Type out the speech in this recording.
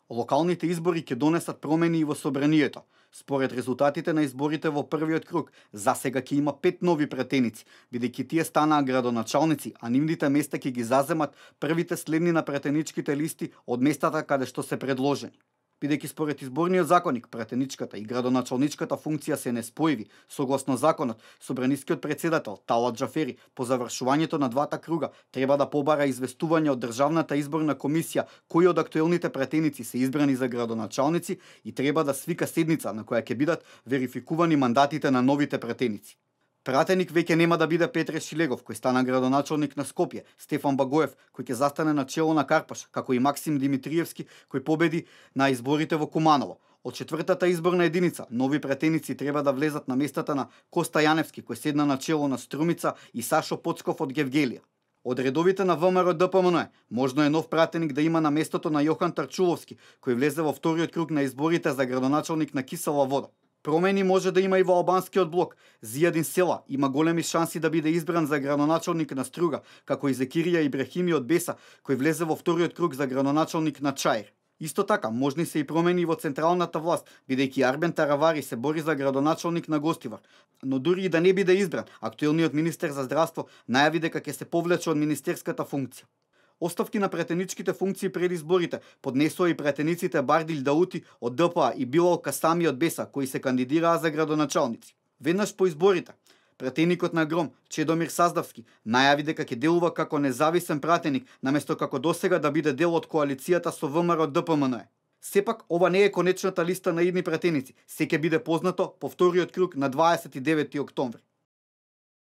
Локалните избори ќе донесат промени и во собранието. Според резултатите на изборите во првиот круг, засега ќе има 5 нови претеници, бидејќи тие станаа градоначалници, а нивните места ќе ги заземат првите следни на претеничките листи од местата каде што се предложени. Бидејќи според изборниот законник, претеничката и градоначалничката функција се неспојиви, согласно законот, собранискиот председател Талат Џафери по завршувањето на двата круга треба да побара известување од Државната изборна комисија кои од актуелните претеници се избрани за градоначалници и треба да свика седница на која ќе бидат верификувани мандатите на новите претеници. Пратеник веќе нема да биде Петре Шилегов, кој стана градоначалник на Скопје, Стефан Багоев, кој ќе застане на чело на Карпаш, како и Максим Димитриевски, кој победи на изборите во Куманово. Од четвртата изборна единица, нови претеници треба да влезат на местата на Коста Јаневски, кој седна на чело на Струмица, и Сашо Поцков од Гевгелија. Од редовите на ВМРО ДПМН можно е нов пратеник да има на местото на Јохан Тарчуловски, кој влезе во вториот круг на изборите за градоначалник на Кисела Вода. Промени може да има и во албанскиот блок. Зијадин Села има големи шанси да биде избран за градоначалник на Струга, како и Зекирија Ибрахими од Беса, кој влезе во вториот круг за градоначалник на Чаир. Исто така, можни се и промени во централната власт, бидејќи Арбен Таравари се бори за градоначалник на Гостивар. Но дури и да не биде избран, актуелниот министер за здравство најави дека ќе се повлече од министерската функција. Оставки на претеничките функции пред изборите поднесоа и претениците Бардил Даути од ДПА и Билал Кастами од Беса, кои се кандидираа за градоначалници. Веднаш по изборите, претеникот на Гром, Чедомир Саздавски, најави дека ќе делува како независен пратеник, наместо како досега да биде дел од коалицијата со ВМРО ДПМН. Сепак, ова не е конечната листа на идни претеници, се ќе биде познато по вториот круг на 29 октомври.